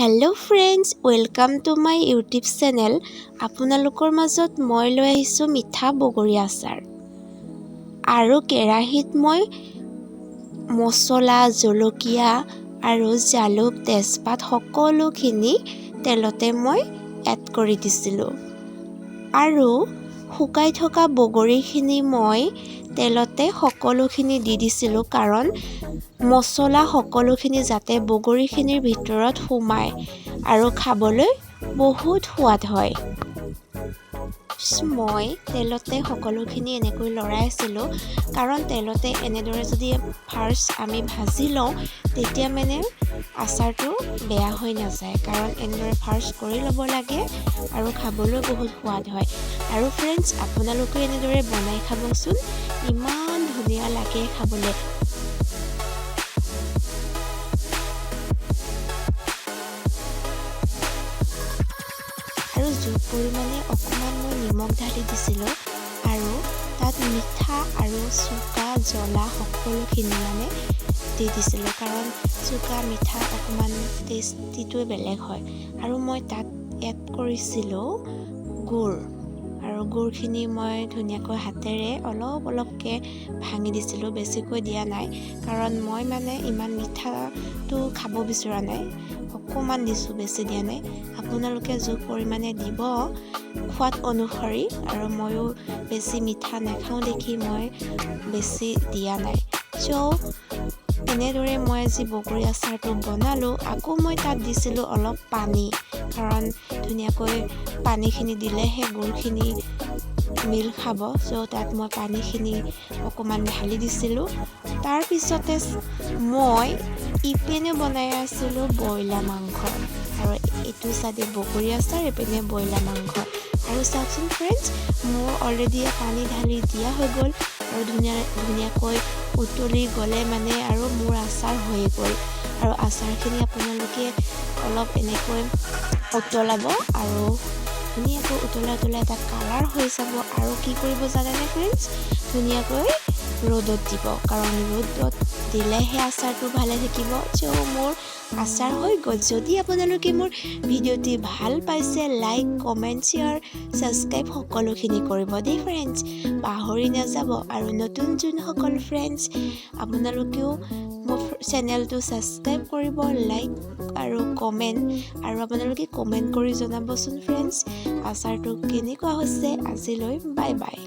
Hello friends, welcome to my YouTube channel. আপোনালোকৰ মাজত মই লৈ আহিছোঁ মিঠা বগৰী আচাৰ। আৰু কেৰাহীত মই মছলা, জলকীয়া আৰু জালুক, তেজপাত সকলোখিনি তেলতে মই এড কৰি দিছিলোঁ আৰু শুকাই থকা বগৰীখিনি মই তেলতে সকলোখিনি দি দিছিলোঁ, কাৰণ মছলা সকলোখিনি যাতে বগৰীখিনিৰ ভিতৰত সোমায় আৰু খাবলৈ বহুত সোৱাদ হয়। মই তেলতে সকলোখিনি এনেকৈ লৰাই আছিলোঁ, কাৰণ তেলতে এনেদৰে যদি ফাৰ্ষ্ট আমি ভাজি লওঁ, তেতিয়া মানে আচাৰটো বেয়া হৈ নাযায়, কাৰণ এনেদৰে ফাৰ্ষ্ট কৰি ল'ব লাগে আৰু খাবলৈ বহুত সোৱাদ হয়। আৰু ফ্ৰেণ্ডছ, আপোনালোকে এনেদৰে বনাই খাবচোন, ইমান ধুনীয়া লাগে খাবলৈ। আৰু জোখ পৰিমাণে অকণমান মই নিমখ ঢালি দিছিলোঁ আৰু তাত মিঠা আৰু চুকা, জ্বলা সকলোখিনি মানে দি দিছিলোঁ, কাৰণ চুকা মিঠা অকণমান টেষ্টিটোৱে বেলেগ হয়। আৰু মই তাত এড কৰিছিলোঁ গুড়, আৰু গুড়খিনি মই ধুনীয়াকৈ হাতেৰে অলপ অলপকৈ ভাঙি দিছিলোঁ, বেছিকৈ দিয়া নাই, কাৰণ মই মানে ইমান মিঠাটো খাব বিচৰা নাই। অকণমান দিছোঁ, বেছি দিয়া নাই। আপোনালোকে জোখ পৰিমাণে দিব সোৱাদ অনুসৰি। আৰু ময়ো বেছি মিঠা নাখাওঁ দেখি মই বেছি দিয়া নাই। চ' এনেদৰে মই আজি বগৰী আচাৰটো বনালোঁ। আকৌ মই তাত দিছিলোঁ অলপ পানী, কাৰণ ধুনীয়াকৈ পানীখিনি দিলেহে গুড়খিনি মিল খাব। চ' তাত মই পানীখিনি অকণমান ঢালি দিছিলোঁ। তাৰপিছতে মই ইপিনে বনাই আছিলোঁ ব্ৰইলাৰ মাংস, আৰু এইটো চাইডে বগৰী আচাৰ, এইপিনে ব্ৰইলাৰ মাংস। আৰু চাওকচোন ফ্ৰেণ্ডছ, মোৰ অলৰেডি পানী ঢালি দিয়া হৈ গ'ল আৰু ধুনীয়াকৈ উতলি গ'লে মানে আৰু মোৰ আচাৰ হৈয়ে গ'ল। আৰু আচাৰখিনি আপোনালোকে অলপ এনেকৈ উতলাব আৰু ধুনীয়াকৈ উতলাই উতলাই এটা কালাৰ হৈ যাব। আৰু কি কৰিব জানেনে ফ্ৰেণ্ডছ? ধুনীয়াকৈ ৰ'দত দিব, কাৰণ ৰ'দত দিলেহে আচাৰটো ভালে থাকিব। চ' মোৰ আচাৰ হৈ গ'ল। যদি আপোনালোকে মোৰ ভিডিঅ'টি ভাল পাইছে, লাইক, কমেণ্ট, শ্বেয়াৰ, ছাবস্ক্ৰাইব সকলোখিনি কৰিব দেই ফ্ৰেণ্ডছ, পাহৰি নাযাব। আৰু নতুন যোনসকল ফ্ৰেণ্ডছ, আপোনালোকেও মোৰ চেনেলটো ছাবস্ক্ৰাইব কৰিব, লাইক আৰু কমেণ্ট, আৰু আপোনালোকে কমেণ্ট কৰি জনাবচোন ফ্ৰেণ্ডছ, আচাৰটো কেনেকুৱা হৈছে। আজিলৈ বাই বাই।